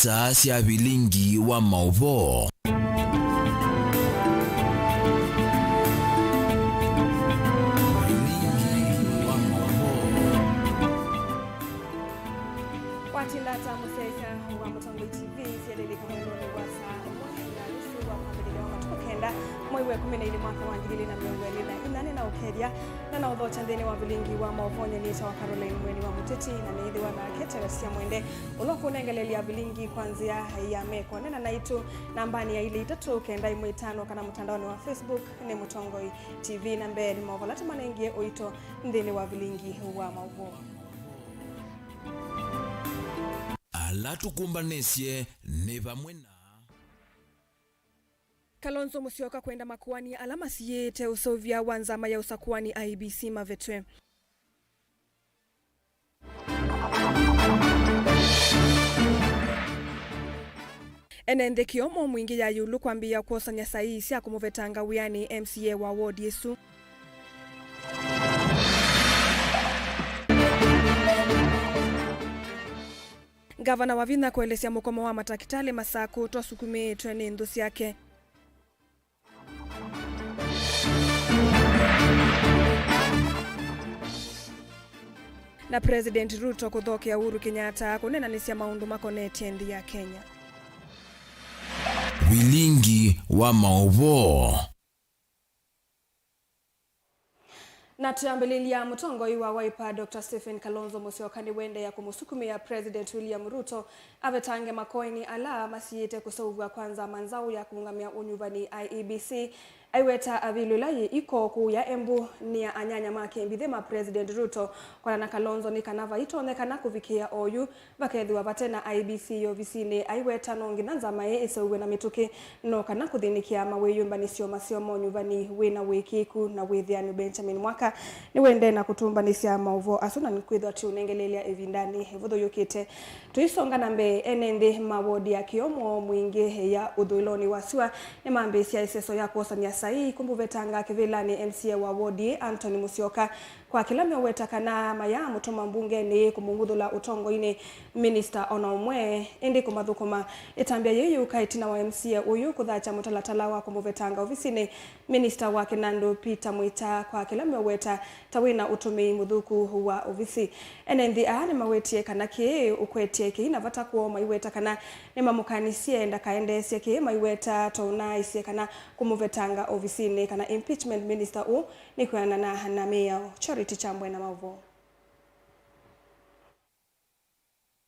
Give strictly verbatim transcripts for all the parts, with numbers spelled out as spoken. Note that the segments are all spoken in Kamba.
Taa sya vilingi wa maũvoo. Vilingi wa maũvoo. Watinda ata mũsyaĩĩsya wa Mũtongoi T V, syelelika mwendonĩ wa saa ũmwe na nusu wa kwambĩlĩlya wa matukũ kenda, mwei wa ĩkũmi na ilĩ, mwaka wa ngili ilĩ na mĩongo ĩlĩ na ina, nĩ na ũkethya na na ũthokya nthĩnĩ wa vilingi wa maũvoo. Nyie nĩtawa Caroline Mweni wa Mũteti, na nĩĩthĩwa nake Teresia Mwende, ũla ũkũnengeleelya vilingi kwa nzĩa ya meko. Neena naitũ nambanĩ ya ilĩ itatũ kenda ĩmwe itano kana mũtandaonĩ wa Facebook nĩ Mũtongoi T V. Na mbee nĩ maũvoo ala tũmanengie ũito nthĩnĩ wa vilingi wa maũvoo. Ala tũkũmbanĩsye nĩ vamwe na Kalonzo Musyoka kwenda makoani ala masiĩĩte ũseũvya wa nzama ya ũsakuani I E B C mavetwe. Ene nthĩ kĩomo mwingĩ ya ĩũlũ kwambĩĩa kwosany'a saii sya kũmũvetanga wĩanĩ M C A wa ward ĩsu. Ngavana Wavinya kũelesya mũkomo wa matakĩtalĩ Masakũ twasukumĩĩtwe nĩ nthũ syake. Na President Ruto kũthokea Uhuru Kenyatta kũneenanĩsya maũndũ makonetye nthĩ ya Kenya. Vilingi wa maũvoo. Na twĩambĩlĩlya, mũtongoi wa Wiper, Doctor Stephen Kalonzo Musyoka, nĩwendeea kũmũsukumĩa President William Ruto avetange makoani ala masiĩĩte kũseũvw'a kwa nzama nzaũ ya kũũngamĩa ũnyuvani, I E B C, aiweta avilũ ĩla yĩ iko kũũ ya Embu nĩ ya anyanya ma kĩmbithĩ ma President Ruto. Kwana na Kalonzo, nĩ kana vaitonyekana kũvikĩĩa oyu vakethĩwa vate na I E B C ovisinĩ. Aiweta no nginya nzama ĩĩ ĩseũvw'e na mĩtũkĩ, no kana kũthĩnĩkĩa mawĩyũmbanĩsyo maseo ma ũnyuvani wĩ na wĩkĩĩku na wĩthĩanu. Benjamin Mwaka nĩwendee na kũtũmbanĩsya maũvoo asu, na nĩkwĩthwa tũũnengeleelya ĩvindanĩ ĩvũthũ yũkĩte. Tũisonga na mbee, ene nthĩ ma wodi ya Kĩomo mwingĩ ya ũthũĩlonĩ wa syũa nĩmambĩĩsya ĩseso ya kwosany'a saii kũmũvetanga kĩvĩlanĩ M C A wa wodi ĩĩ, Anthony Musyoka, kwa kĩla meũweta kana mayaamũtũma mbungenĩ kũmũng'uthũla ũtongoinĩ minista o na ũmwe, ĩndĩ kũmathũkũma. Ĩtambya yĩĩ yĩũka ĩtina wa M C A ũyũ kũthatya mũtalatala wa kũmũvetanga ovisinĩ minista wa kĩnandũ Peter Mwita kwa kĩla meũweta ta wĩ na ũtũmĩi mũthũku wa ovisi. Ene nthĩ aa nĩmawetie kana kĩĩ ũkwetye kĩi na vata kwoo, maiweta kana nĩmamũkanisye ndakaendeesye kĩĩ, maiweta ta ũnaaisye kana kũmũvetanga ovisinĩ kana impeachment minister ũũ nĩ kwĩanana na mĩao. Charity Kyambwe na maũvoo.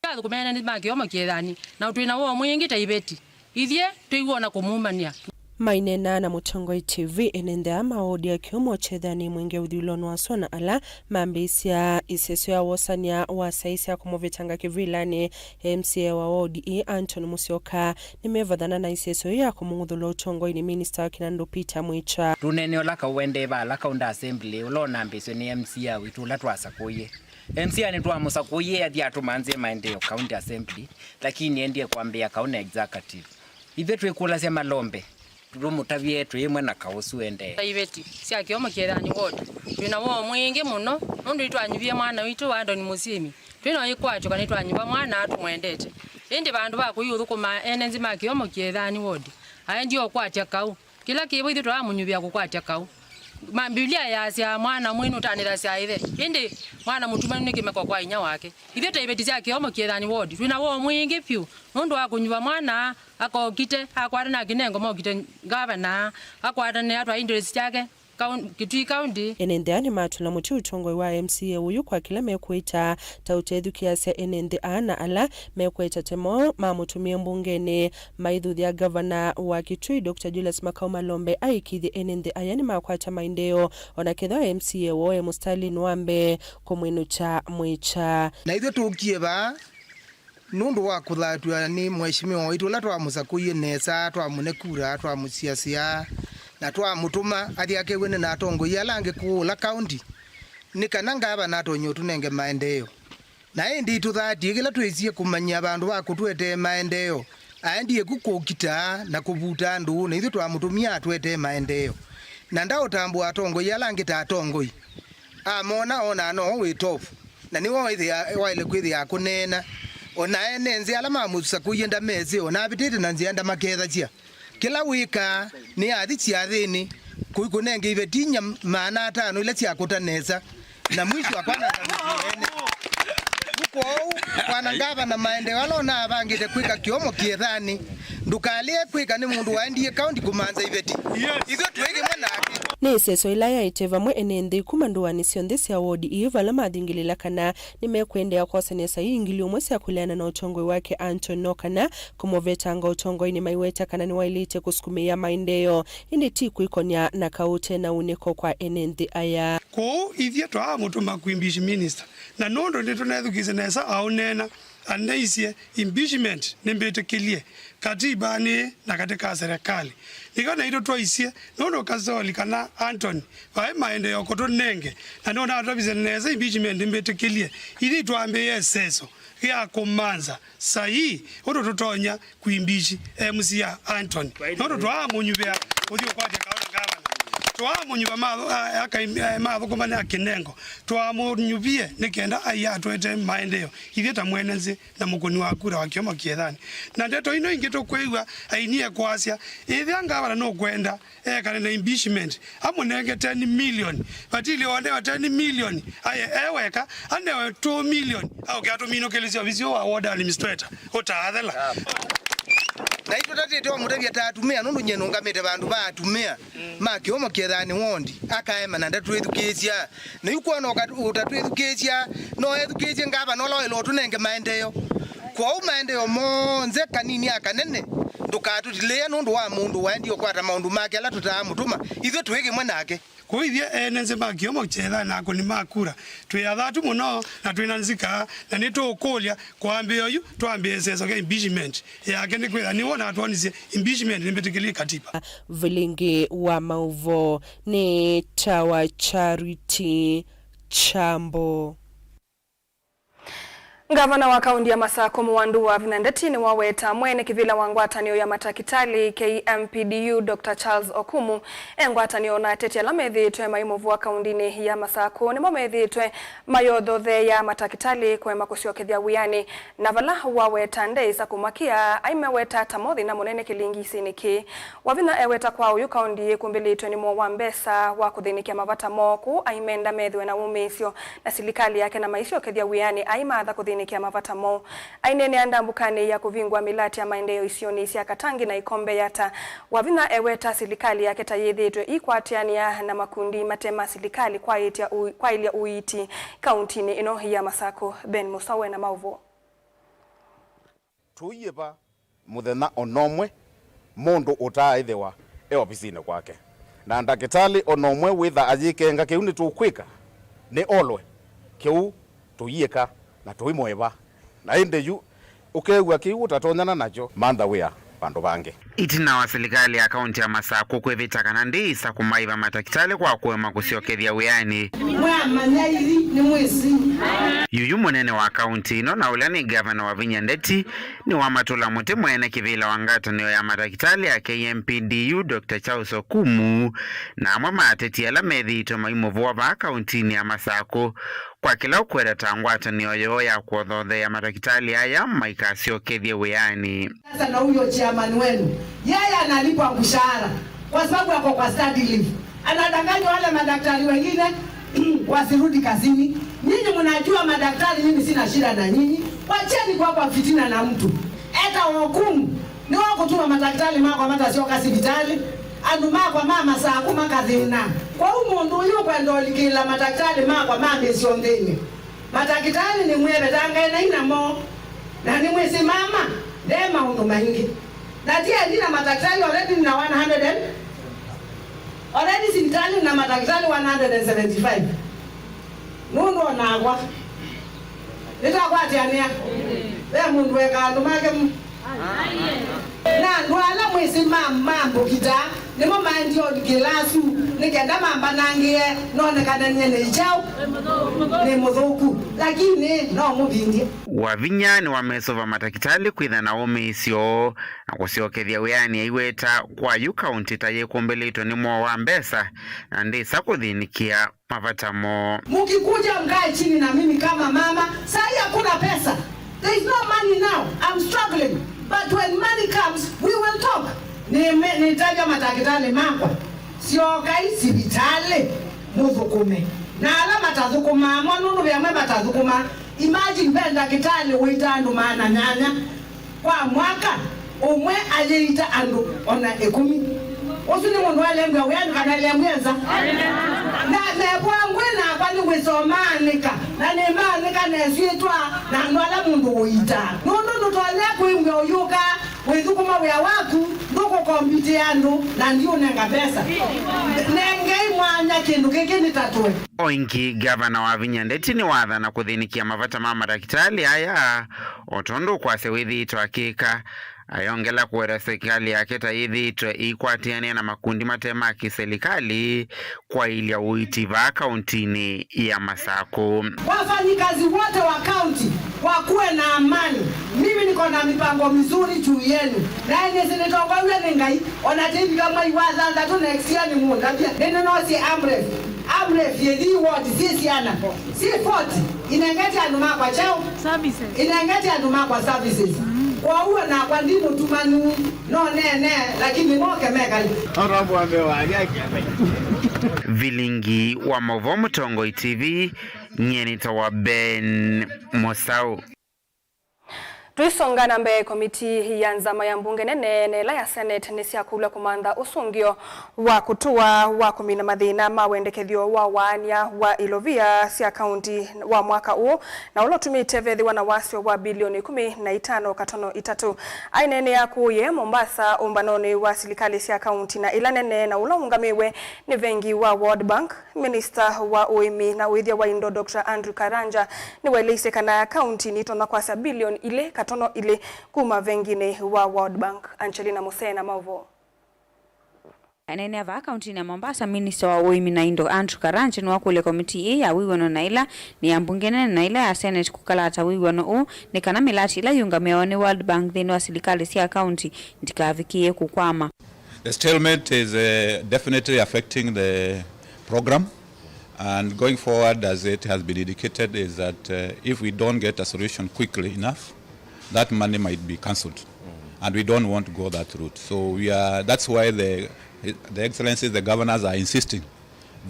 Athũkũmene nĩ ma kĩomo kĩethani, na twĩ na woo mwingĩ ta iveti. Ithyĩ tũiwona kũmumany'a. Maineena na Mũtongoi T V, ene nthĩ aa ma wodi ya Kĩomo kĩethani mwingĩ ũthyũlũlũnĩ wa syũa na ala mambĩĩsya ĩseso ya wosany'a wa saii sya kũmũvetanga kĩvĩlanĩ M C A wa wodi ĩĩ, Anthony Musyoka, nĩmevathana na ĩseso yĩĩ ya kũmũng'uthũla ũtongoinĩ minista wa kĩnandũ Peter Mwita. Tũneene ũla kaũ wendee va ala county assembly, ũla ũnambĩĩswe nĩ M C A witũ ũla twasakũie. M C A nĩtwamũsakũie athi atũmanthĩe maendeeo county assembly, lakini endie kwambĩĩa kaũ na executive. Ithyĩ twĩkũlasya malombe, tũmũtavye twĩ ĩmwe na kaũ ũsu endee. Ta iveti sya kĩomo kĩethani ward, twĩ na woo mwingĩ mũno, nũndũ nĩtwanyuvie mwana witũ wa Andoni Mũsyĩmi. Twĩ na ĩkwatyo kana nĩtwanyuva mwana tũmwendete. Ĩndĩ vandũ va kũi ũthũkũma ene nthĩ ma kĩomo kĩethani ward, aendie ũkwatya kaũ. Kĩla kĩvo ithyĩ tũramũnyuvĩa kũkwatya kaũ. Ma-, Mbivilia yaasya, "Mwana mwĩĩnu ũtanĩthasya ĩthe, ĩndĩ mwana mũtumanu nĩ kĩmeko kwa inyia wake." Ithyĩ ta iveti sya kĩomo kĩethani ward, twĩ na woo mwingĩ vyũ nũndũ wa kũnyuva mwana, akokite, akwatana na kĩnengo mokite ngavana, akwatanĩa twa interest syake, kaun-, Kitui County. Ene nthĩ aa nĩmatũla mũtĩ ũtongoi wa M C A ũyũ kwa kĩla mekwĩta ta ũtethukĩasya ene nthĩ aa na ala mekwĩta temo mamũtũmĩe mbungenĩ. Maithuthya ngavana wa Kitui, Doctor Julius Makau Malombe, aikĩthye ene nthĩ aya nĩmakwata maendeeo, o na kethĩwa M C A woo e mũstalinĩ wa mbee kũmwĩnũkya Mwita. Na ithyĩ tũkie vaa nũndũ wa kũthatw'a nĩ mheshimiwa waitũ ũla twamũsakũie nesa, twamũne kura, twamũsiasya, na twamũtũma athi akew'ane na atongoi ala angĩ kũũ ũla kaũnti, nĩ kana ngavana atonye ũtũnenge maendeeo. Na ĩndĩ itũthatie kĩla twĩsie kũmanyia vandũ va kũtũetee maendeeo, aendie ku kũkita na kũvuta andũ, na ithyĩ twamũtũmie atũetee maendeeo. Na ndaũtambũa atongoi ala angĩ ta atongoi. Amona, onaa no wĩ top, na nĩwe waĩle kwĩthĩa akũneena. O na ene nzĩa ala mamũsakũie ndamesĩ, o na avĩtĩte na nzĩa ndamakethasya. Kĩla wĩkaa nĩ athi syathĩnĩ, kũikũnenge iveti inya maana atano ila syakũta nesa, na mwisho akwananga mĩsyĩ ene. Kwoou, bwana ngavana, maendeeo ala ũnavangĩte kwĩka kĩomo kĩethanĩ, ndũkalĩe kwĩka nĩ mũndũ waendie kaũnti kũmanza iveti. Ithyĩ twĩ kĩmwe nake. Nĩ ĩseso ĩla yaĩte vamwe ene nthĩ kuma ndũanĩ syonthe sya wodi ii vala mathingĩlĩla kana nĩmekũendeea kwosany'a saii ngili ũmwe sya kũleana na ũtongoi wake Anton, no kana kũmũvetanga ũtongoinĩ, maiweta kana nĩwaĩlĩte kũsukumĩĩa maendeeo, ĩndĩ ti kwĩkonya na kaũ ũte na ũnĩko kwa ene nthĩ aya. Kwoou ithyĩ twaamũtũma kwĩ impeach minister, na nũndũ nĩtũnethukĩĩsye nesa aũneena, aneisye, "Impeachment nĩmbĩtĩkĩlye katibanĩ na katĩ ka serikali." Nĩkyo naitũ twaisye, nũndũ Kasoli kana Anthony vaĩ maendeeo kũtũnenge, na nũndũ atũtavisye nesa, "Impeachment nĩmbĩtĩkĩlye." Ithyĩ twambĩĩe ĩseso ya kũmanza saii ũndũ tũtonya kwimbishi M C A Anthony. Nũndũ twaamũnyuvĩa kũthi ũkwatya kaũ na ngavana. Twaamũnyuva ma-, a-, aka-, eh, mathũkũma na kĩnengo. Twaamũnyuvie nĩ kenda aiatwete maendeeo ithyĩ ta mwene nzĩ na mũkũni wa kura wa kĩomo kĩethanĩ. Na ndeto ino ingĩ tũkwĩw'a ainie kwasya, ĩthĩa ngavana nũkwenda ekane na impeachment, amũnenge ten million. Vatili onewa ten million aye e weka, anewe two million, aũke atũminũkĩlĩsye ovisi ũũ wa ward administrator ũtaathela. Na itũtatĩte wamũtavya ta atumĩa, nũndũ nyie nũngamĩte vandũ va atumĩa ma kĩomo kĩethanĩ wondi, akaema na ndatwĩthukĩĩsya. Na yu kwona ũka-, ũtatwĩthukĩĩsya, no ethukĩĩsye ngavana ũla waĩle ũtũnenge maendeeo. Kwoou maendeeo monthe, kanini a kanene, ndũkatũtilĩĩa nũndũ wa mũndũ waendie ũkwata maũndũ make ala tũtaamũtũma. Ithyĩ twĩ kĩmwe nake. Kũu ithyĩ ene nzĩ ma kĩomo kĩethanĩ na akũni ma kura, twĩ athatu mũno na twĩ na nzika, na nĩtũũkũlya kwambĩĩa yu twambĩĩe ĩseso kya impeachment yake, nĩkwĩthĩwa nĩwe ũnatwonisye impeachment nĩmbĩtĩkĩlye katiba. Vilingi wa maũvoo nĩ Tawa Charity Kyambo. Ngavana wa kaunti ya Masakũ Mũwandu Wavinya Ndeti nĩwaweta mwene kĩvĩla wa ngwatanĩo ya matakĩtalĩ K M P D U, Doctor Charles Okumu, e ngwatanĩo na ateti ala methĩĩtwe maimũvũa kauntinĩ ya Masakũ nĩmo methĩĩtwe mayothotheea matakĩtalĩ kũema kũsyokethya wĩanĩ, na vala waweta ndeĩsa kũmakĩa, aimeweta ta mo thĩna mũnene kĩlingisinĩ kĩĩ. Wavinya eweta kwa ũyu kaunti yĩkumbĩlĩtwe nĩ mũo wa mbesa wa kũthĩnĩkya mavata moo, kũu aimenda methĩwe na wũmĩĩsyo na silikalĩ yake na maisyokethya wĩanĩ aimaatha kũthĩnĩkĩa mavata moo. Aineenea ndambũkanĩ ya kũvingũa mĩlatĩ ya maendeeo isionĩ sya Katangi na Ikombe Yatta, Wavinya eweta silikalĩ yake ta yĩthĩĩtwe ĩikwatĩanĩa na makundi mate ma silikalĩ kwaĩtya ũ-, kwaĩlya ũiiti kauntinĩ ĩno ya Masakũ. Ben Mũswa wĩ na maũvoo. Tũiĩva mũthenya o na ũmwe mũndũ ũtaaĩthĩwa e ovisinĩ kwake, na ndakĩtalĩ o na ũmwe wĩtha ayĩkenga kĩu nĩtũkwĩka, nĩ olwe kĩu tũiĩka na tũimũĩva. Na ĩndĩ yu ũkew'a kĩu ũtatonyana nakyo, mantha wĩa vandũ vangĩ. Ĩtina wa silikalĩ ya kaunti ya Masakũ kwĩvĩta kana ndĩĩsa kũmaĩva matakĩtalĩ kwa kũema kũsyokethya wĩanĩ, mwamanya ithi nĩ mwĩsĩ. Yuyu mũnene wa kaunti ĩno na ũla nĩ ngavana Wavinya Ndeti nĩwamatũla mũtĩ mwene kĩvĩla wa ngwatanĩo ya matakĩtalĩ ya K M P D U, Doctor Charles Okumu, na amwe ma ateti ala methĩĩtwe maimũvũa vaa kauntinĩ ya Masakũ kwa kĩla ũkweta ta ngwatanĩo yoo ya kũothotheea matakĩtalĩ aya maikasyokethye wĩanĩ. Sasa na huyo chairman wenu, yeye analipwa mshahara kwa sababu ako kwa study leave. Anadanganya wale madaktari wengine wasirudi kazini. Nyinyi mnajua madaktari, mimi sina shida na nyinyi. Wacheni kuwa kwa fitina na mtu. Eta Okumu nĩwe ũkũtuma matakĩtalĩ makwa matasyoka sivitalĩ, andũ makwa ma Masakũ makathĩna. Kwoou mũndũ ũyũ ũkwenda ũlikĩla matakĩtalĩ makwa ma mĩsyonthĩnĩ. Matakĩtalĩ nĩmwĩevetangae nai namo, na nĩmwĩsĩ mama nde maũndũ maingĩ. Na ti athi na matakĩtalĩ already na one hundred and, already sivitalĩ na matakĩtalĩ one hundred and seventy-five. Nũndũ o nakwa nĩtwakwatĩanĩa, ve mũndũ weka andũ make m-, na andũ ala mwĩsĩ ma, ma mbũkita nĩmo maendie ũlikĩla asu nĩ kenda mambanangĩe, nonekananie nĩ kyaũ, nĩ mũthũku, lakini no mũvindye. Wavinya nĩwamesũva matakĩtalĩ kwĩtha na ũmĩĩsyo na kũsyokethya wĩanĩ aiweta kwa yu kaunti ta yĩkũmbĩlĩtwe nĩ mũo wa mbesa na ndĩsa kũthĩnĩkĩa mavata moo. Mkikuja mkae chini na mimi kama mama, sahi hakuna pesa. There is no money now. I'm struggling. But when money comes, we will talk. Nĩme- nĩtavya matakĩtalĩ makwa, syokai sivitalĩ mũthũkũme. Na ala matathũkũmaa mo, nũndũ ve amwe matathũkũmaa. Imagine ve ndakĩtalĩ ũitaa andũ maana nyanya kwa mwaka ũmwe, ayĩita andũ ona ĩkũmi. Ũsu nĩ mũndũ alembw'a wĩanĩ kana alembw'a nza? Na mevwa ngwĩ nakwa nĩwĩsa ũmaanĩka, na nĩmaanĩka nesyĩtwa na andũ ala mũndũ ũitaa. Nũndũ ndũtonya kwĩmbw'a ũyũkaa wĩthũkũma wĩa waku, ndũkũkombitĩa andũ, na ndiũnenga mbesa. Nengei mwanya kĩndũ kĩkĩ nĩtatũe. O ĩngĩ, ngavana Wavinya Ndeti nĩwathana kũthĩnĩkĩa mavata ma matakĩtalĩ aya, o tondũ ũkwasya wĩthĩĩtwe akĩka. Ayongela kũweta serikali yake ta yĩthĩĩtwe ĩikwatĩanĩa na makundi mate ma kĩselikalĩ kwaĩlya ũiiti vaa kauntinĩ ya Masakũ. Wafanyikazi wote wa kaunti wakuwe na amani. Mimi niko na mipango mizuri juu yenu. Na nĩsĩ nĩtongoew'e nĩ Ngai, ona tĩivika mwai wa thanthatũ next year nĩmũndavya. Nĩnĩnosie AMREF. AMREF yĩthi ward syĩ syana. Syĩ forty. Inengete andũ makwa chao. Services. Inengete andũ makwa services. Kwa hiyo nakwa ndi mũtumanu, no nene, lakini moke mekali. Vilingi wa Mauvoo Mũtongoi T V, nyie nĩtawa Ben Mũsaũ. Tũisonga na mbee, komiti ya nzama ya mbunge nene na ĩla ya Senate nĩsyakũlw'a kũmantha ũsũngĩo wa kũtũa wa kũmina mathĩna ma wendekethyo wa waania wa ilovia sya kaunti wa mwaka ũũ, na ũla ũtumĩte vethĩwa na wasyo wa bilioni ĩkũmi na itano katono itatũ. Aineenea kũũ Mombasa ũmbanonĩ wa silikalĩ sya kaunti na ĩla nene na ũla ũũngamĩwe nĩ vengi wa World Bank, Minista wa ũĩmi na ũĩthya wa indo, Doctor Andrew Karanja, nĩwaeleisye kana kaunti nĩtonya kwasya bilioni ilĩ katono ilĩ kuma venginĩ wa World Bank. Angelina Musee na maũvoo. Aneenea vaa kauntinĩ ya Mombasa, minista wa ũĩmi na indo Andrew Karanja nĩwakũlya komiti ĩĩ ya wĩw'ano na ĩla nĩ ya mbunge nene na ĩla ya Senate kũkalata wĩw'ano ũũ nĩ kana mĩlati ĩla yĩũngamĩawa nĩ World Bank nthĩnĩ wa silikalĩ sya kaunti ndikavikĩĩe kũkwama. The stalemate is, uh, definitely affecting the program, and going forward, as it has been indicated, is that, uh, if we don't get a solution quickly enough, that money might be cancelled, and we don't want to go that route. So we are, that's why the, the Excellencies, the governors are insisting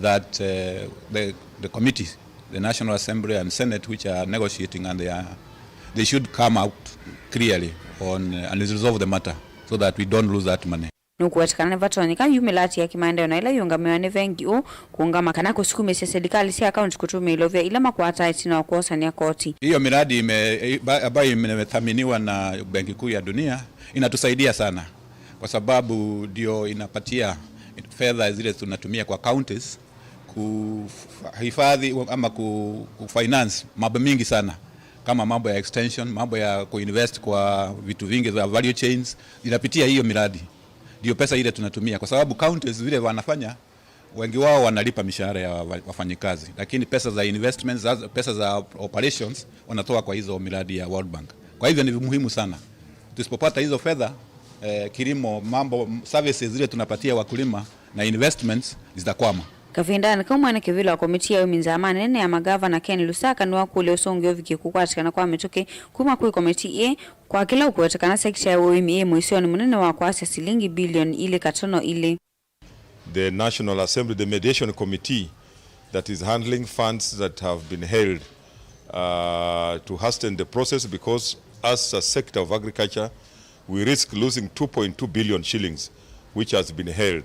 that, uh, the, the committees, the National Assembly and Senate, which are negotiating, and they are, they should come out clearly on, uh, and resolve the matter so that we don't lose that money. Nũkũweta kana nĩvatonyeka yu mĩlati ya kĩmaendeeo na ĩla yĩũngamĩawa nĩ vengi ũũ kũũngama kana kũsukumĩsya silikalĩ sya kaunti kũtũmĩa ilovia ila makwataa ĩtina wa kwosany'a koti. Hiyo miradi ime-, ambayo imethaminiwa na Benki Kuu ya Dunia inatusaidia sana, kwa sababu ndio inapatia fedha zile tunatumia kwa counties kuhifadhi ama ku-, kufinance mambo mingi sana, kama mambo ya extension, mambo ya kuinvest kwa vitu vingi vya value chains, inapitia hiyo miradi. Ndio pesa ile tunatumia, kwa sababu counties vile wanafanya, wengi wao wanalipa mishahara ya wa-, wafanyikazi, lakini pesa za investments, za, pesa za operations wanatoa kwa hizo miradi ya World Bank. Kwa hivyo ni muhimu sana, tusipopata hizo fedha, eh, kilimo, mambo, services zile tunapatia wakulima na investments zitakwama. Kavindanĩ kau, mwene kĩvĩla wa komiti ya ũĩmi nzamanĩ nene ya magavana Ken Lusaka nĩwakũlya ũsũngĩo ũvikie kũkwatĩkana kwa mĩtũkĩ kuma kwĩ komiti ĩĩ kwa kĩla ũkũweta kana sekita ya ũĩmi ĩ mũisyonĩ mũnene wa kwasya silingi bilioni ilĩ katono ilĩ. The National Assembly, the mediation committee that is handling funds that have been held, uh, to hasten the process, because as a sector of agriculture, we risk losing two point two billion shillings, which has been held.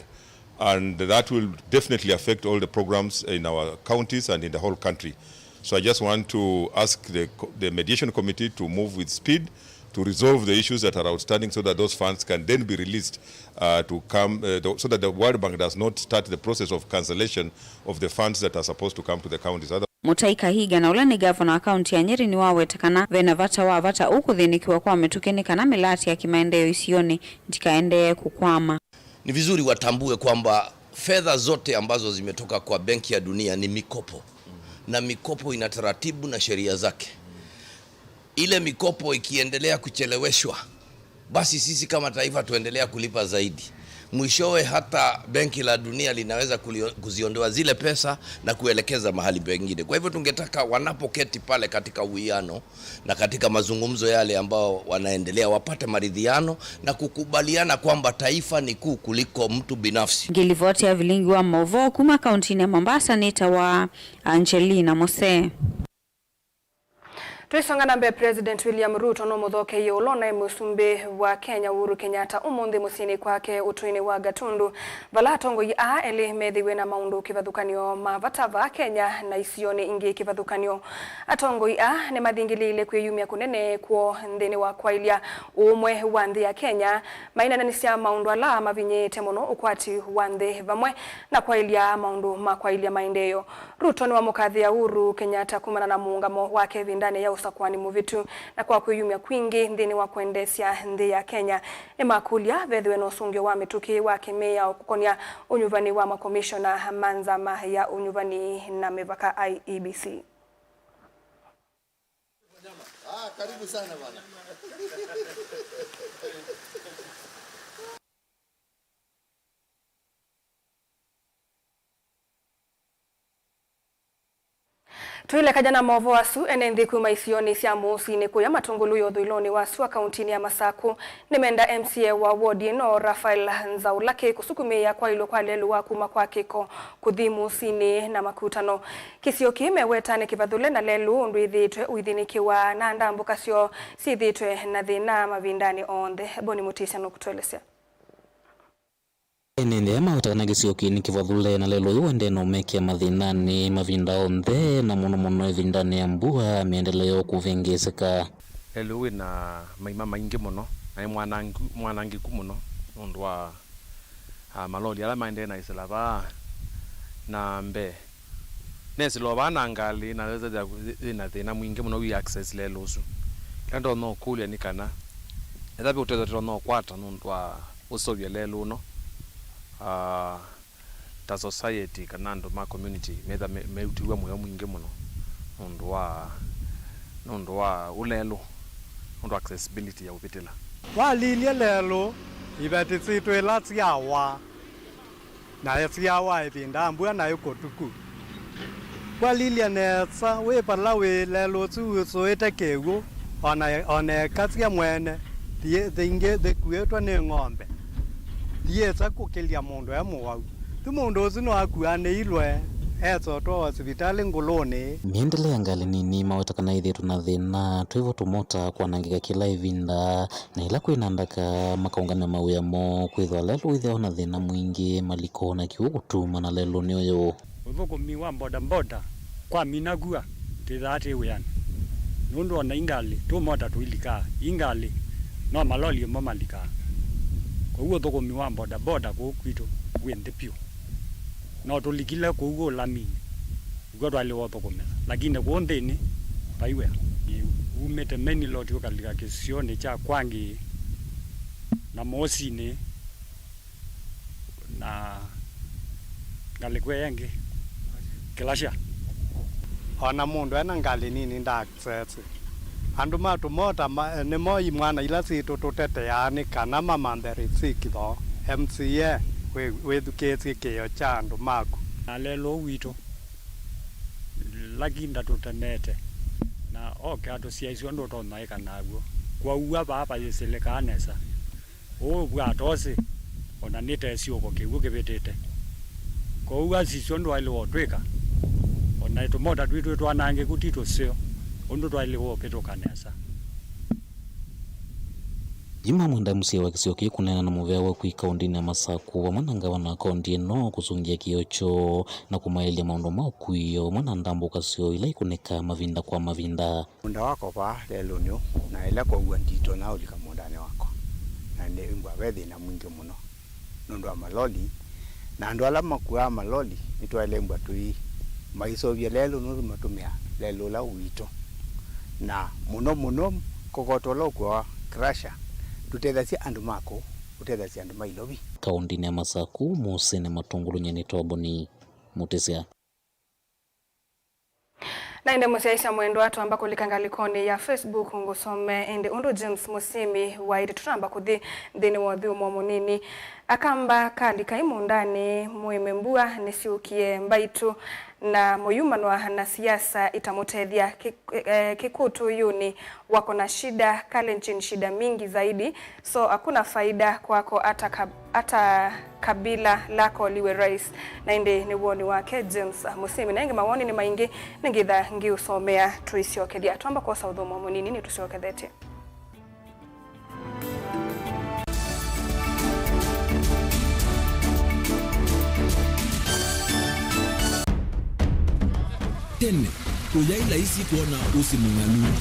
And that will definitely affect all the programs in our counties and in the whole country. So I just want to ask the co-, the mediation committee to move with speed to resolve the issues that are outstanding so that those funds can then be released, uh, to come, uh, the, so that the World Bank does not start the process of cancellation of the funds that are supposed to come to the counties. Other- Mũtai Kahiga, na ũla nĩ gavana wa kaunti ya Nyeri, nĩwaweta kana ve na vata wa vata ũkũthĩnĩkĩwa kwa mĩtũkĩ nĩ kana mĩlati ya kĩmaendeeo isionĩ ndikaendee kũkwama. Ni vizuri watambue kwamba fedha zote ambazo zimetoka kwa Benki ya Dunia ni mikopo, na mikopo ina taratibu na sheria zake. Ile mikopo ikiendelea kucheleweshwa, basi sisi kama taifa tuendelea kulipa zaidi. Mwishowe hata Benki la Dunia linaweza kulio-, kuziondoa zile pesa na kuelekeza mahali pengine. Kwa hivyo tungetaka wanapoketi pale katika uwiano na katika mazungumzo yale ambao wanaendelea, wapate maridhiano na kukubaliana kwamba taifa ni kuu kuliko mtu binafsi. Ngilivoti ya vilingi wa mauvoo kuma kaunti-inĩ ya Mombasa nĩ ta wa Angelina Mose. Tũisonga na mbee, President William Ruto nũmũthokeie ũla ũnaĩ mũsumbĩ wa Kenya Uhuru Kenyatta ũmũnthĩ mũsyĩnĩ kwake ũtũinĩ wa Gatundu, vala atongoi aa elĩ methĩiwe na maũndũ kĩvathũkany'o ma vata vaa Kenya na isionĩ ingĩ kĩvathũkany'o. Atongoi aa nĩmathingĩlĩĩile kwĩyumya kũnene kwoo nthĩnĩ wa kwaĩlya ũũmwe wa nthĩ ya Kenya, maineenanĩsya maũndũ ala mavinyĩĩte mũno ũkwati wa nthĩ vamwe na kwaĩlya maũndũ ma kwaĩlya maendeeo. Ruto nĩwamũkathĩa Uhuru Kenyatta kumana na mũũngamo wake ĩvindanĩ ya ũsakũani mũvĩtu na kwa kwĩyumya kwingĩ nthĩnĩ wa kwendeesya nthĩ ya Kenya. Nĩmakũlya vethĩwe na ũsũngĩo wa mĩtũkĩ wa kĩmĩao kũkonĩa ũnyuvani wa makomishona ma nzama ya ũnyuvani na mĩvaka, I E B C. Ah, karibu sana bwana. Tũilekany'a na maũvoo asu, ene nthĩ kuma isionĩ sya Mũusinĩ kũya Matũngũlũ ya ũthũĩlonĩ wa sua kauntinĩ ya Masaku nĩmenda M C A wa ward ĩno, Raphael Nzaulaki, kũsukumĩĩa kwaĩlw'a kwa lelũ wa kuma kwa kĩko kũthi Mũusinĩ na Makutano. Kĩsio kĩĩ meweta nĩ kĩvathũle na lelũ ũndũ ĩthĩĩtwe ũithĩnĩkĩwa na ndambũka syoo syĩthĩĩtwe na thĩna mavindanĩ onthe. Boni Mũtĩsya nũkũtũelesya. Ene nthĩ aya maweta kana kĩsio kĩĩ nĩ kĩvathũle na lelũ ũyũ ũendee na ũmekĩa mathĩnanĩ mavinda onthe, na mũno mũno ĩvindanĩ ya mbua mĩendele yoo kũvĩngĩĩsĩka. Lelũ wĩ na maima maingĩ mũno, na nĩ mwanangu-, mwanangĩku mũno nũndũ wa, ah, maloli ala maendee na ĩsĩla vaa na mbee. Nesĩla o vaa na ngalĩ, na yĩ na thĩna mwingĩ mũno wĩ access lelũ ũsu. Kĩla ndonya ũkũlya nĩ kana, ethĩwa ve ũtethyo tũtonya ũkwata nũndũ wa ũseũvya lelũ ũno, ah, ta society kana andũ ma community metha me-, meutĩw'a mũyo mwingĩ mũno nũndũ wa, nũndũ wa ũlelũ, nũndũ wa accessibility ya ũvĩtĩla. Walilye lelũ, iveti sitũ ila syawaa, na syawa ĩvinda mbua na ĩkũtuku. Kwalilya nesa, wĩ vala wĩ, lelũ ũsu wusũĩte kĩw'ũ, o na, o na eka sya mwene, thiĩ, thingĩ thĩkuĩtwe nĩ ng'ombe. Thiĩsa kũkĩlya mũndũ e mũwau. Yu mũndũ ũsu nĩwakuanĩilwe, esotwa o sivitalĩ Ngũlũnĩ. Mĩendele ya ngalĩ nini maweta kana ĩthĩĩtwe na thĩna, twĩvo tũmota kwanangĩka kĩla ĩvinda, na ĩla kwĩ na ndaka, makaũngamya mawĩa moo, kwĩthwa lelũ wĩthĩawa na thĩna mwingĩ, maliko na kĩw'ũ kũtuma na lelũnĩ ũyũ. Ũthũkũmi wa bodaboda kwamina kua, twĩthaa twĩ wĩanĩ, nũndũ o na i ngalĩ, tũmota tũilikaa, i ngalĩ, no maloli ĩmo malikaa. Kwoou ũthũkũmi wa bodaboda kũu kwitũ wĩ nthĩ vyũ. No tũlikile kũu ũlaminĩ, nĩkw'o twaĩlĩwa ũthũkũmĩla, lakini kũu nthĩnĩ vai wĩa. Umĩte Main Road ũkalika kĩsionĩ kya Kwangi na Mosinĩ na ngalĩko ĩyo ĩngĩ, Kĩlasya. O na mũndũ ena ngalĩ nini nda- Sese. Andũ ma tũmota ma-, nĩmo imwana ila sitũ tũteteaa nĩ kana mamanthe rĩsiki thoo. M C A, wĩ-, wĩthukĩĩsye kĩĩo kya andũ maku. Na lelũ witũ, laki ndatũtemete, na oke atũsyaisye ũndũ ũtonya ĩka naw'o. Kwaua vaa vayĩsĩlĩkaa nesa. Ũũ vwatosĩ, o na nĩ ta ĩsyũko kĩw'ũ kĩvĩtĩte. Kwoou asisya ũndũ waĩlĩwa ũtwĩka, o na tũmota twitũ twanangĩku ti tũseo ũndũ twaĩlĩwa ũvĩtũka nesa. Juma Mwenda, M C A wa kĩsio kĩĩ, kũneena na mũvea wa ũkui kaũndĩnĩ ya Masaku vamwe na ngavana wa kaũndĩ ĩno kũsũngĩa kĩĩo kyoo na kũmaĩlya maũndũ ma ũkui o vamwe na ndambũka syoo ila ikũnĩkaa mavinda kwa mavinda. Mũũnda wakwa vaa lelũnĩ ũũ, na ĩla kwaua nditonya ũlika mũũndanĩ wakwa, na nĩmbwa ve thĩna mwingĩ mũno nũndũ wa maloli, na andũ ala makuaa maloli nĩtwaĩle mbwa tũi maisũvya lelũ nũndũ matũmĩa lelũ ũla witũ, na mũno mũno kokoto ũla ũkuawa crusher ndũtethasya andũ ma kũũ, ũtethasya andũ ma Ilovi. Kaũndĩnĩ ya Masaku, Mũsĩnĩ Matũngũlũ, nyie nĩtawa Boni Mũtĩsya. Na ĩndĩ mũsyaĩĩsya mwendwa, twamba kũlika ngalĩkonĩ ya Facebook ngũsome ĩndĩ ũndũ James Mũsyĩmi waĩte. Tũtamba kũthi nthĩnĩ wa ũthyũmũo mũnini. Akamba kalikai mũũndanĩ, mũĩme mbua nĩsyũkie mbaitũ, na mũyumanwa na siasa itamũtethya kĩ-, eh, kĩkũtũyũnĩ wako na shida, Kalenjin shida mingi zaidi, so hakuna faida kwako hata ka-, hata kabila lako liwe rais. Na ĩndĩ nĩ woni wake James Mũsimi. Na ĩngĩ mawoni nĩ maingĩ, nĩngĩtha ngĩũsomea tũisyokethya. Twamba kwosa ũthũmũo mũnini nĩtũsyokethetye. Tene, kũyaĩ laisi kwona ũsĩ mũng'alu.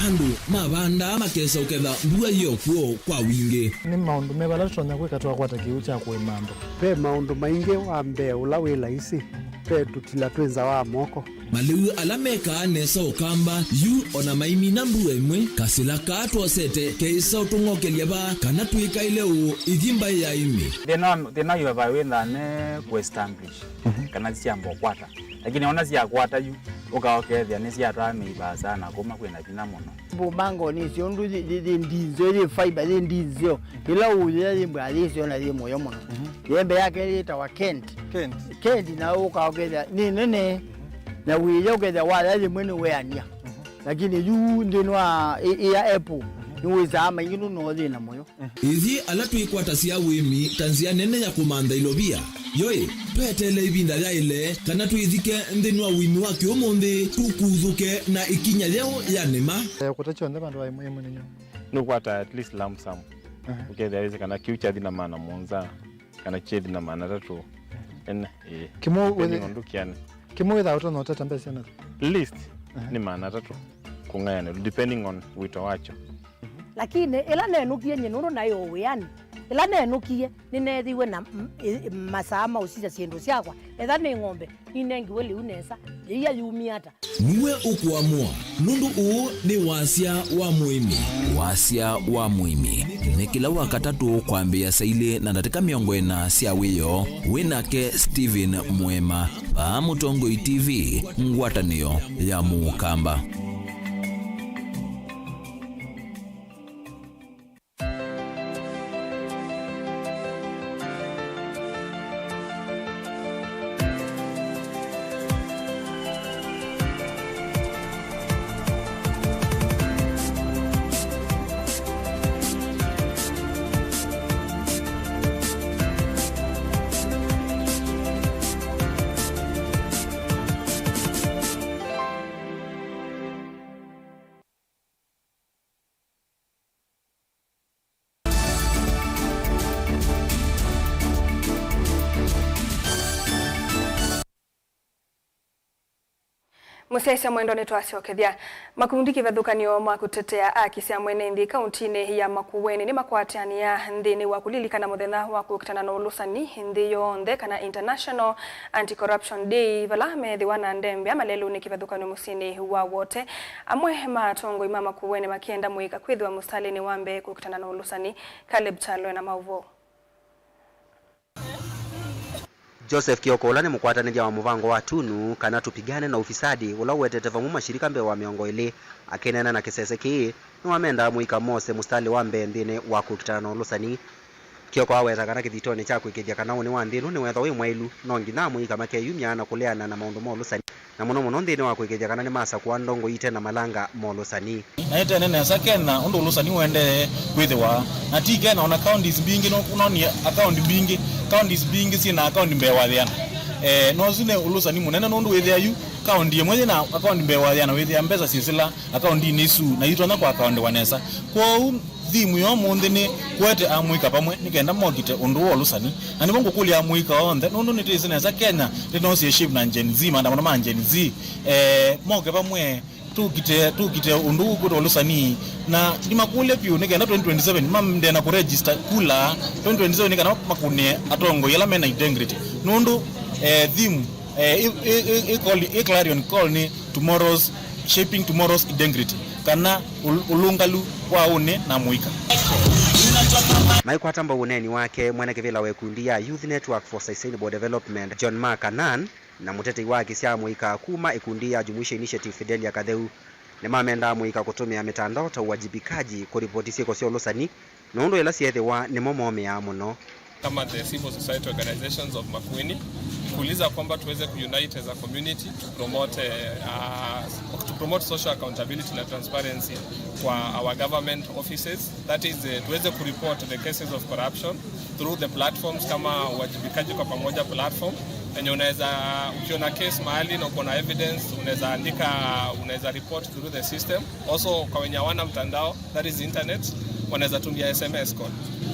Andũ mavandaa makesa ũketha mbua yĩ o kw'o kwa wingĩ. Nĩ maũndũ meva ala tũtonya kwĩka twakwata kĩw'ũ kya kũĩma andũ? Ve maũndũ maingĩ. Wa mbee ũla wĩ laisi, ve tũtila twĩ nza wa moko. Malĩu ala mekaa nesa Ũkamba yu o na maimina mbua ĩmwe, kasĩla kaa twosete keĩsa ũtũng'okelya vaa kana twĩkaĩle ũũ ithi mbaĩ ya ĩmĩ. Thĩna wa, thĩna wa vaa wĩthaa ne kũ establish, mhm, kana syamba ũkwata. Lakini ona syakwata yu, ũka ũkethĩa nĩsyatwaa mĩivaa sana kuma kwĩna vinya mũno. Mbumbango nĩsyo ũndũ yĩ, yĩ, yĩ ndinzeo, yĩ fiber, yĩ ndinzeo. Ĩla ũyĩa yĩ mbaa yĩsyo na yĩ mũyo mũno. Mhm. Yembe yake yĩtawa Kent. Kent. Kent na ũka ũkethĩa nĩ nene. Na wĩya ũkethĩa waya yĩmwe nĩ weania. Mhm. Lakini yu nthĩnĩ wa ĩ-, ĩya apple, mhm, nĩwĩsaa maingĩ nũno thĩna mũyo. Ithyĩ ala twĩkwatasya ũĩmi ta nzĩa nene ya kũmantha ilovia, yoĩ, tweteele ĩvinda yaĩle kana twĩthike nthĩnĩ wa ũĩmi wa kĩũmũnthĩ, tũkuthũke na ĩkinya yeũ ya nĩma. Eh, kũta kyonthe vandũ va ĩmwe ĩmwe nĩ nyũmba. Nũkwata at least lump sum. Aha. Ũkethĩa wĩsĩ kana kĩu kyathi na maana mũonza, kana kyethi na maana atatũ. Ene, ĩĩ. Kĩmwe depending wĩthĩ-, on ndũkĩane. Kĩmwe wĩthaa ũtonya ũtata mbesa na? Least, aha, nĩ maana atatũ kũng'ayanĩlwa, depending on wĩto wakyo. Lakini ĩla nenũkie nyie nũndũ naĩ o wĩanĩ, ĩla nenũkie nĩneethiwe na m-, ĩ-, masaa ma ũsisya syĩndũ syakwa. Etha nĩ ng'ombe, ninengiwe lĩu nesa, yĩia yumie ata? Nue ũkũamũa, nũndũ ũũ nĩ wasya wa mũĩmi. Wasya wa mũĩmi nĩ kĩla Wakatatũ kwambĩĩa saa ilĩ na ndatĩka mĩongo ĩna sya wĩoo. Wĩ nake Stephen Mwema, vaa Mũtongoi T V, ngwatanĩo ya Mũkamba. Mũsyaĩĩsya mwendwa, nĩtwasyokethya. Makundi kĩvathũkany'o ma kũtetea aki sya mwene nthĩ kauntinĩ ya Makueni nĩmakwatĩanĩa nthĩnĩ wa kũlilikana mũthenya wa kũkitana na ũlũsani nthĩ yonthe, kana International Anti-Corruption Day, vala meethĩwa na ndembea malelũnĩ kĩvathũkany'o mũsyĩnĩ wa Wote. Amwe ma atongoi ma Makueni makĩenda mũika kwĩthĩwa mũsitalĩnĩ wa mbee kũkitana na ũlũsani. Caleb Kyalo ena maũvoo. Joseph Kioko, ũla nĩ mũkwatanĩthya wa mũvango wa Tunu, kana Tupigane na Ufisadi, ũla ũwetete vamwe mashirika mbee wa mĩongo ĩlĩ, akĩneena na kĩsese kĩĩ, nĩwamendaa mũika mose mũsitalĩ wa mbee nthĩnĩ wa kũkitana na ũlũsani. Kioko aweta kana kĩthitonĩ kya kũĩkĩĩthya kana ũnĩ wa nthĩ ĩno nĩwethwa wĩ mwaĩlu, no nginya amũika makeyumya na kũleana na maũndũ ma ũlũsani, na mũno mũno nthĩnĩ wa kũĩkĩĩthya kana nĩmasakũa ndongoi ĩte na malanga ma ũlũsani. Na ĩtene nesa Kenya ũndũ ũlũsani ũendee kwĩthĩwa, na ti Kenya, ona counties mbingĩ, no, no nĩ akaunti mbingĩ, counties mbingĩ syĩ na akaunti mbee wa thĩana. Eh, no ũsu nĩ ũlũsani mũnene, nũndũ wĩthĩa yu kaunti ĩmwe yĩ na akaunti mbee wa thĩana, wĩthĩa mbesa syĩsĩla akauntinĩ isu, na itonya kwa akauntiwa nesa. Kwoou, thimu ya ũmũnthĩ nĩ kũete amũika vamwe nĩ kenda mokite ũndũ wa ũlũsani. Na nĩvo ngũkũlya amũika onthe, nũndũ nĩtwĩsĩ nesa Kenya nĩtũnoosie shape na Gen Z, maandamano ma Gen Z, eh, moke vamwe, tũkite, tũkite ũndũ ũũ kwĩtwa ũlũsani. Na ndimakũlya vyũ nĩ kenda twenty twenty-seven mamende na kũregister kula twenty twenty-seven nĩ kana makũnĩe atongoi ala mena integrity. Nũndũ, eh, theme, eh, ĩ, ĩ, ĩ, ĩ call, ĩ clarion call nĩ tomorrow's, shaping tomorrow's integrity, kana ũl-, ũlũngalu wa ũnĩ na mũika. Maikwata mbau ũneeni wake, mwene kĩvĩla wa ĩkundi ya Youth Network for Sustainable Development, John Mark Anan, na mũtetei wa akisya amũika kuma ĩkundi ya Jumuisha Initiative, Fidelia Katheu, Nĩmamendaa mũika kũtũmĩa mĩtandao ta Uwajibikaji kũripoti syĩko sya ũlũsani, nũndũ ĩla syeethĩwa nĩmo momĩaa mũno. Kama the civil society organizations of Makueni, kuuliza kwamba tuweze kuunite as a community to promote, uh, to promote social accountability na transparency kwa our government offices. That is, uh, tuweze kureport the cases of corruption through the platforms kama Uwajibikaji kwa Pamoja platform, yenye unaweza, ukiona case mahali na uko na evidence, unaweza andika, unaweza report through the system. Also, kwa wenye hawana mtandao, that is internet, wanaweza tumia S M S code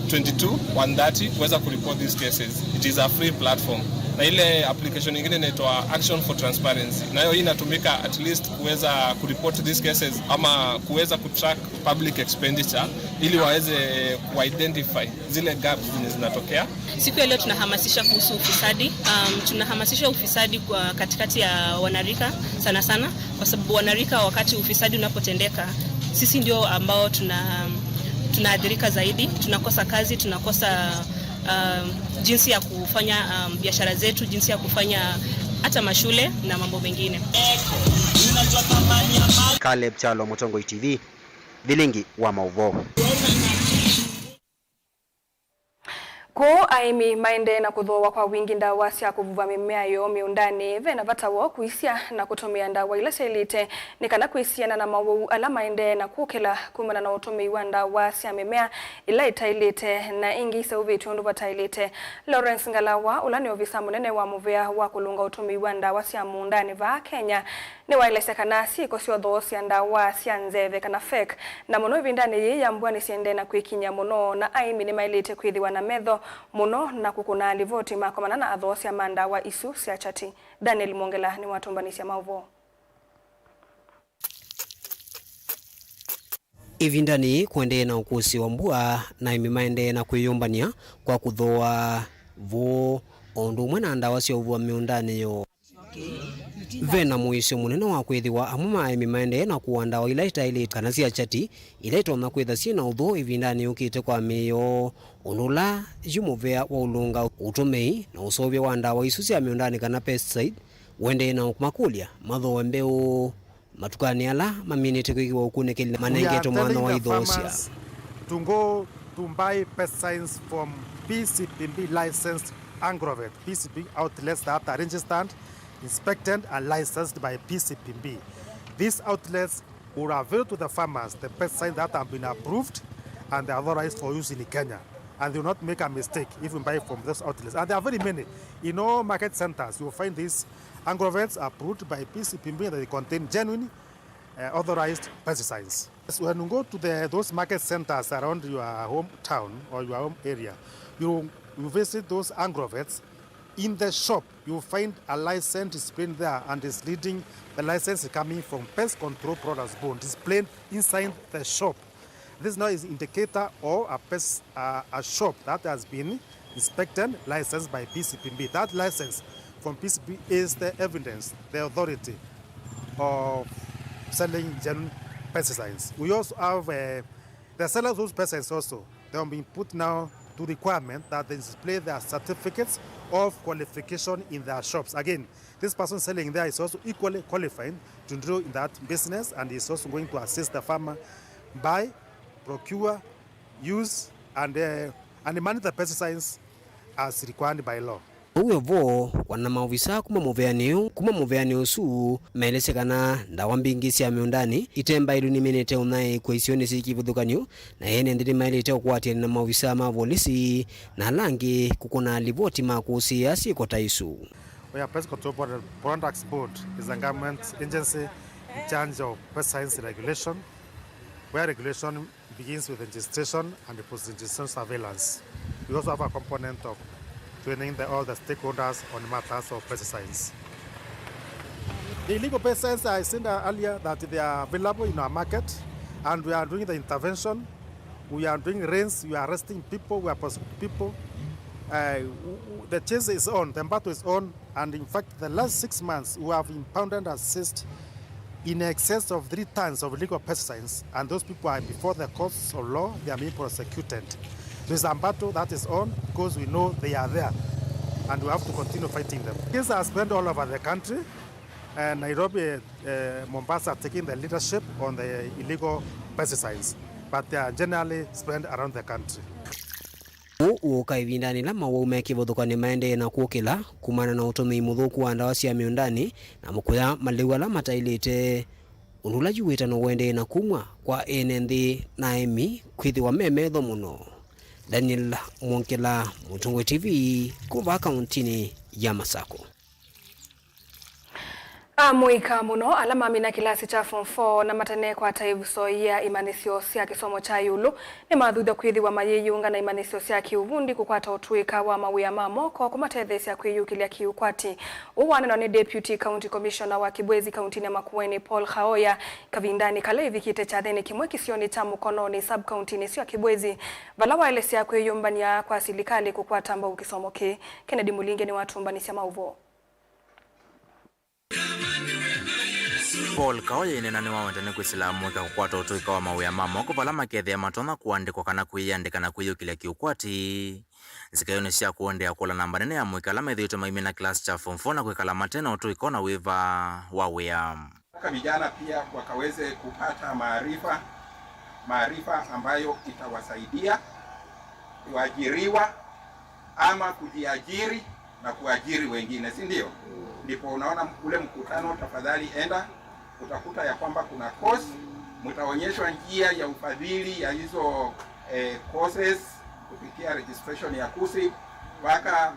twenty two one thirty kuweza kureport these cases. It is a free platform. Na ile application nyingine inaitwa Action for Transparency. Nayo hii inatumika at least kuweza kureport these cases ama kuweza kutrack public expenditure ili waweze kuidentify zile gaps zenye zinatokea. Siku ya leo tunahamasisha kuhusu ufisadi. Um, tunahamasisha ufisadi kwa katikati ya wanarika sana sana, kwa sababu wanarika, wakati ufisadi unapotendeka, sisi ndio ambao tuna tunaathirika zaidi, tunakosa kazi, tunakosa um, jinsi ya kufanya um, biashara zetu, jinsi ya kufanya hata mashule na mambo mengine. Caleb Kyalo, Mũtongoi T V, Vilingi wa Maũvoo. Kũũ aĩmi maendee na kũthooa kwa wingĩ ndawa sya kũvuva mĩmea yoo mĩũndanĩ, ve na vata woo kũisya na kũtũmĩa ndawa ila syaĩlĩte nĩ kana kwĩsiana na mawau ala maendee na kũkĩla kumana na ũtũmĩi wa ndawa sya mĩmea ila itaĩlĩte na ingĩ iseũvĩtw'e ũndũ vataĩlĩte. Lawrence Ngalawa, ũla nĩ ovisa mũnene wa mũvea wa kũlũnga ũtũmĩi wa ndawa sya mũũndanĩ vaa Kenya, nĩwaelesya kana syĩko sya ũthoosya ndawa sya nzeve kana fake, na mũno ĩvindanĩ yĩĩ ya mbua, nĩsiendee na kwĩkiny'a mũno, na aĩmi nĩmaĩlĩte kwĩthĩwa na metho mũno na kũkũna livoti makomana na athoosya ma ndawa isu sya kyati. Daniel Mwongela nĩwatũmbanĩsya maũvoo. Ĩvindanĩ yĩĩ kũendee na ũkũsĩ wa mbua, na aĩmi maendee na kwĩyũmbany'a kwa kũthooa vũũ o ũndũ ũmwe na ndawa sya ũvua mĩũndanĩ yoo. Ve na mũisyo mũnene wa kwĩthĩwa amwe ma aĩmi maendee na kũaa ndawa ila itaĩlĩte kana sya kyati, ila itonya kwĩtha syĩ na ũthũ ĩvindanĩ yũkĩte kwa mĩĩ yoo, ũndũ ũla yu mũvea wa ũlũnga ũtũmĩi na ũseũvya wa ndawa isu sya mĩũndanĩ kana pesticide ũendee na kũmakũlya mathooe mbeũ matukanĩ ala maminĩte kwĩkĩwa ũkunĩkĩli na manengetwe mwanya wa ithoosya. To go to buy pesticides from P C P B licensed agrovet, P C P B outlets that are registered, inspected and licensed by P C P B. These outlets will avail to the farmers the pesticides that have been approved and they are authorized for use in Kenya. And they will not make a mistake if we buy from those outlets. And there are very many. In all market centers, you will find these agrovets approved by P C P B that they contain genuine, uh, authorized pesticides. When you go to the, those market centers around your hometown or your home area, you, you visit those agrovets. In the shop, you find a license displayed there and is reading the license coming from Pest Control Products Board displayed inside the shop. This now is indicator or a pest, uh, a shop that has been inspected, licensed by P C P B. That license from P C P B is the evidence, the authority of selling genuine pesticides. We also have, uh, the sellers of those pesticides also, they have been put now to requirement that they display their certificates of qualification in their shops. Again, this person selling there is also equally qualified to do in that business and is also going to assist the farmer buy, procure, use and, uh, and manage the pesticides as required by law. Ũu wĩ vo, wana maovisa kuma mũveanĩ ũũ, kuma mũveanĩ ũsu, maelesya kana ndawa mbingĩ sya mĩũndanĩ itembaĩlw'e nĩmenete ũnyaĩĩkwa isionĩ syĩ kĩvathũkany'o, na ene nthĩ nĩmaĩlĩte ũkwatĩanĩa na maovisa ma volisi na ala angĩ kũkũna livoti ma kũsĩĩa syĩko ta isu. Where Pest Control Products Board is a government agency in charge of pesticides regulation, where regulation begins with registration and post-registration surveillance. We also have a component of training the, all the stakeholders on matters of pesticides. The illegal pesticides, I said earlier that they are available in our market, and we are doing the intervention. We are doing raids, we are arresting people, we are prosecuting people. Uh, the chase is on, the battle is on, and in fact, the last six months, we have impounded and seized in excess of three tons of illegal pesticides, and those people are before the courts of law, they are being prosecuted. There is a battle that is on because we know they are there, and we have to continue fighting them. Cases are spread all over the country, Uh, Nairobi, uh, Mombasa are taking the leadership on the illegal pesticides, but they are generally spread around the country. Ũũ ũũka ĩvindanĩ ĩla mawau me kĩvathũkany'o maendee na kũkĩla kumana na ũtũmĩi mũthũku wa ndawa sya mĩũndanĩ na kũya malĩu ala mataĩlĩte, ũndũ ũla yu wĩtano ũendee na kumw'a kwa ene nthĩ na aĩmi kwĩthĩwa me metho mũno. Daniel Mwongela, Mũtongoi T V, kuma vaa kauntinĩ ya Masako. Amũika mũno ala mamina kĩlasi kya form four na matenekwata ĩvuso ya imanyĩsyo sya kĩsomo kya ĩũlũ nĩmathuthw'a kwĩthĩwa mayĩyĩũnga na imanyĩsyo sya kĩũvundi kũkwata ũtũĩka wa mawĩa ma moko kũmatetheesya kwĩyũkĩlya kĩũkwati. Ũu wanenwa nĩ Deputy County Commissioner wa Kibwezi kauntinĩ ya Makueni, Paul Khaoya, kavindanĩ kala ĩvikĩte kyathĩnĩ kĩmwe kĩsionĩ kya Mũkononĩ sub-kauntinĩ sya Kibwezi, vala waelesya kwĩyũmbany'a kwa silikalĩ kũkwata mbau kĩsomo kĩĩ. Kennedy Mũlinge nĩwatũmbanĩsya maũvoo. Paul Kaoya ĩnena nĩwaweta nĩ kwĩsĩla amũika kũkwata ũtũĩka wa mawĩa ma moko vala makethĩa matonya kũandĩkwa kana kwĩyĩandĩka na kwĩyũkĩlya kĩũkwati nzikaĩonĩ sya kũendeea kũla namba nene ya amũika ala methĩĩtwe maimina kĩlasi kya form four na kwĩkala mate na ũtũĩka na wĩva wa wĩa. Nataka vijana pia wakaweze kupata maarifa, maarifa ambayo itawasaidia kuajiriwa ama kujiajiri na kuajiri wengine, si ndio? Ndipo unaona ule mkutano, tafadhali enda, utakuta ya kwamba kuna course, mtaonyeshwa njia ya ufadhili ya hizo, eh, courses kupitia registration ya KUSSIP, mpaka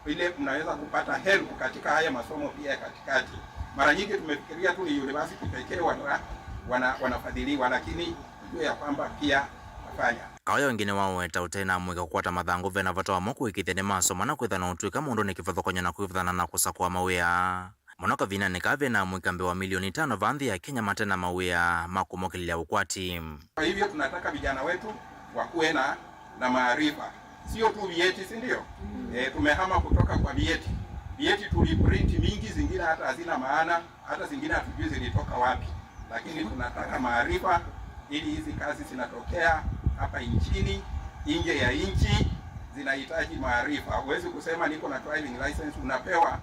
vile mnaweza kupata help katika haya masomo pia ya katikati. Mara nyingi tumefikiria tu ni university pekee wana, wana, wanafadhiliwa, lakini tujue ya kwamba pia nafanya. Kaoya ũngĩ nĩwaweta ũte na amũika kũkwata mathangũ vena vata wamo kũĩkĩĩthya nĩmasoma na kwĩthana ũtw'ĩka mũndũ nĩ kĩvathũkany'o na kwĩvathana na kũsakũa mawĩa. Mũno kavindanĩ kaa vena amũika mbee wa milioni itano vaa nthĩ ya Kenya mate na mawĩa ma kũmokĩlĩlya ũkwati. Kwa hivyo tunataka vijana wetu wakuwe na, na maarifa, sio tu vyeti, si ndio? Eh, tumehama kutoka kwa vyeti. Vyeti tuliprint mingi, zingine hata hazina maana, hata zingine hatujui zilitoka wapi, lakini tunataka maarifa ili hizi kazi zinatokea hapa nchini, nje ya nchi, zinahitaji maarifa. Huwezi kusema niko na driving license, unapewa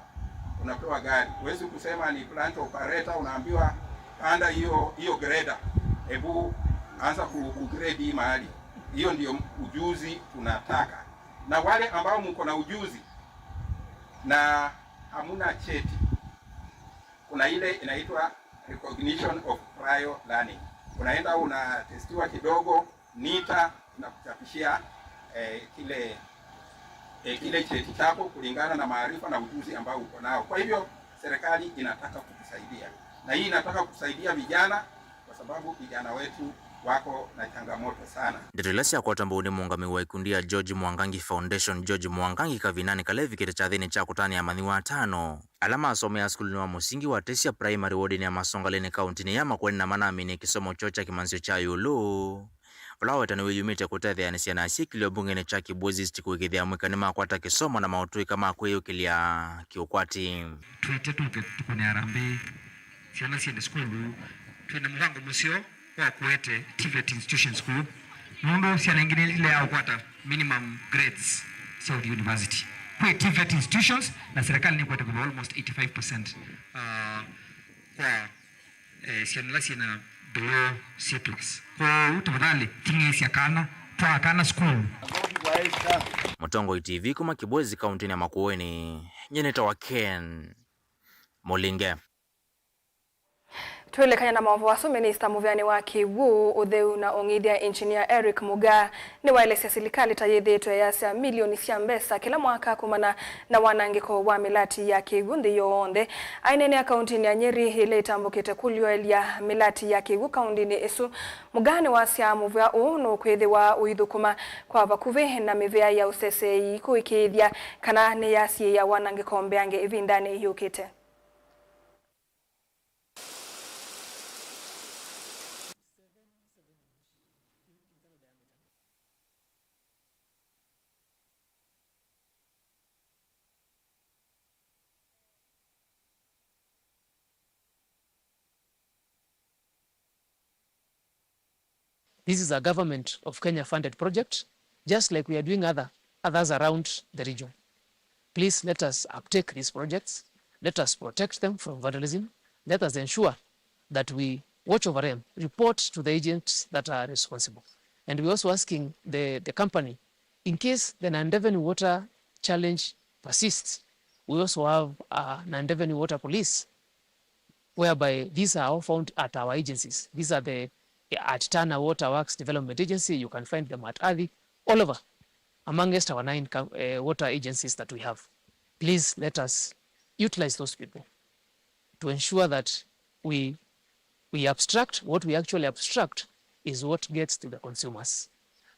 unapewa gari. Huwezi kusema ni plant operator, unaambiwa panda hiyo, hiyo grader, hebu anza ku, ku grade hii mahali. Hiyo ndio ujuzi tunataka. Na wale ambao mko na ujuzi na hamuna cheti, kuna ile inaitwa recognition of prior learning. Unaenda unatestiwa kidogo, NITA inakuchapishia, eh, kile, eh, kile cheti chako kulingana na maarifa na ujuzi ambao uko nao. Kwa hivyo serikali inataka kutusaidia, na hii inataka kusaidia vijana kwa sababu vijana wetu wako na changamoto sana. Ndeto ila syakwatwa mbau nĩ mũũngamĩi wa ikundi ya George Mwangangi Foundation, George Mwangangi, kavindanĩ kala evikĩte kyathĩnĩ kya kũtanĩa amanyĩw'a atano ala masomeaa sukulunĩ wa mũsingi wa Tesia Primary wodinĩ ya Masongaleni kauntinĩ ya Makueni na manaminie kĩsomo kyoo kya kĩmanyĩsyo kya ĩũlũ, vala waweta nĩwĩyumĩtye kũtetheanĩsya na asyĩkĩlyo mbungenĩ kya Kibwezi East kũĩkĩĩthya amũika nĩmakwata kĩsomo na maũtũĩka ma kwĩyũkĩlya kĩũkwati. Twĩte tũke tũkũne harambee, syana syende sukulu, twĩ na mũvango mũseo wa kũete TVET institutions kũu, nũndũ syana ingĩ nĩilea kũkwata minimum grades sya ũthi university. Kwĩ TVET institutions, na serikali nĩkwete kũva almost eighty-five percent, uh, kwa, eh, syana ila syĩna below C plus. Kwoou tafadhali, ting'ĩĩsya kana, twaa kana sukulu. Mũtongoi T V kuma Kibwezi, kauntinĩ ya Makueni, nyie nĩtawa Ken Mũlinge. Twĩlekany'a na maũvoo asu, minista mũveanĩ wa kĩw'ũ, ũtheu na ũng'ithya, Engineer Eric Mugaa, nĩwaelesya silikalĩ ta yĩthĩĩtwe yasya milioni sya mbesa kĩla mwaka kumana na wanangĩko wa mĩlati ya kĩw'ũ nthĩ yonthe. Aineenea kauntinĩ ya Nyeri ĩla ĩtambũkĩte kũlyoelya mĩlati ya kĩw'ũ kauntinĩ ĩsu, Mugaa nĩwasya mũvea ũũ nũkwĩthĩwa ũithũkũma kwa vakuvĩ na mĩvea ya ũseseei kũĩkĩĩthya kana nĩyasiĩĩa wanangĩko mbeange ĩvindanĩ yũkĩte. This is a government of Kenya funded project, just like we are doing other, others around the region. Please let us uptake these projects, let us protect them from vandalism, let us ensure that we watch over them, report to the agents that are responsible. And we're also asking the, the company, in case the non-revenue water challenge persists, we also have a non-revenue water police, whereby these are all found at our agencies. These are the, at Tana Water Works Development Agency, you can find them at Athi, all over, amongst our nine co-, uh, water agencies that we have. Please let us utilize those people to ensure that we, we abstract, what we actually abstract is what gets to the consumers.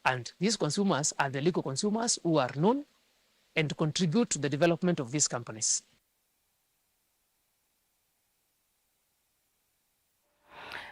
And these consumers are the legal consumers who are known and contribute to the development of these companies.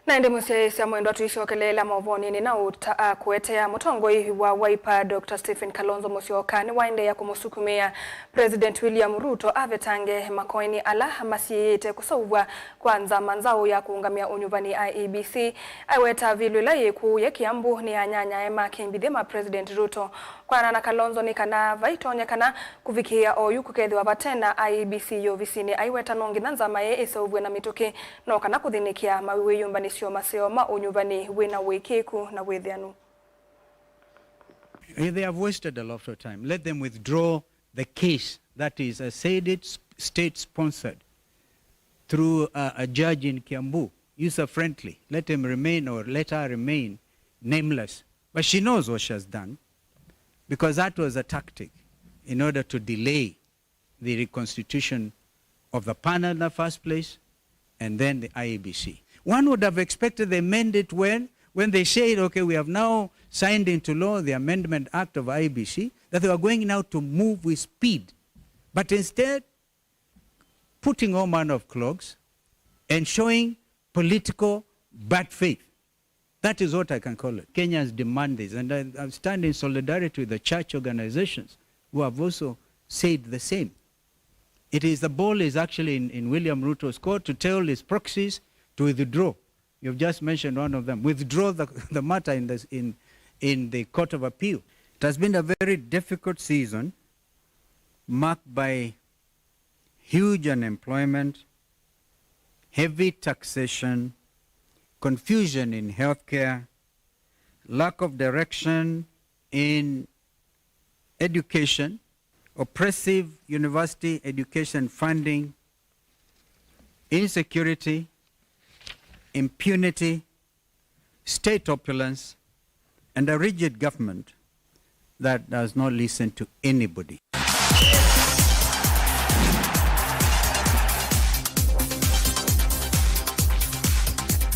Na ĩndĩ mũsyaĩĩsya mwendwa, tũisyokelela maũvoonĩ nĩ na ũta-, a, kũetea mũtongoi wa Wiper, Doctor Stephen Kalonzo Musyoka, nĩwaendeea kũmũsukumĩa President William Ruto avetange makoeni ala masiĩĩte kũseũvw'a kwa nzama nzaũ ya kũũngamĩa ũnyuvani, I E B C. Aiweta vilũ ĩla yĩkũũie Kiambu nĩ anyanyae ma kĩmbithĩ ma President Ruto. Kwanana na Kalonzo, nĩ kana vaitonyekana kũvikĩĩa oyu kũkethĩwa vate na I E B C yovisinĩ. Aiweta no nginya nzama ĩĩ ĩseũvw'e na mĩtũkĩ, no kana kũthĩnĩkĩa mawĩyũmbanĩsyo maseo ma ũnyuvani wĩ na ũĩkĩĩku na wĩthĩanu. Eh, they have wasted a lot of time. Let them withdraw the case that is, I said it, state-sponsored through a, a judge in Kiambu, user-friendly. Let him remain, or let her remain nameless. But she knows what she has done, because that was a tactic in order to delay the reconstitution of the panel in the first place, and then the I E B C. One would have expected they meant it when, when they said, "Okay, we have now signed into law the Amendment Act of I E B C," that they were going now to move with speed. But instead, putting all manner of clogs and showing political bad faith. That is what I can call it. Kenyans demand this, and I, I stand in solidarity with the church organizations who have also said the same. It is, the ball is actually in, in William Ruto's court to tell his proxies to withdraw. You've just mentioned one of them. Withdraw the, the matter in the, in, in the Court of Appeal. It has been a very difficult season, marked by huge unemployment, heavy taxation, confusion in healthcare, lack of direction in education, oppressive university education funding, insecurity, impunity, state opulence, and a rigid government that does not listen to anybody.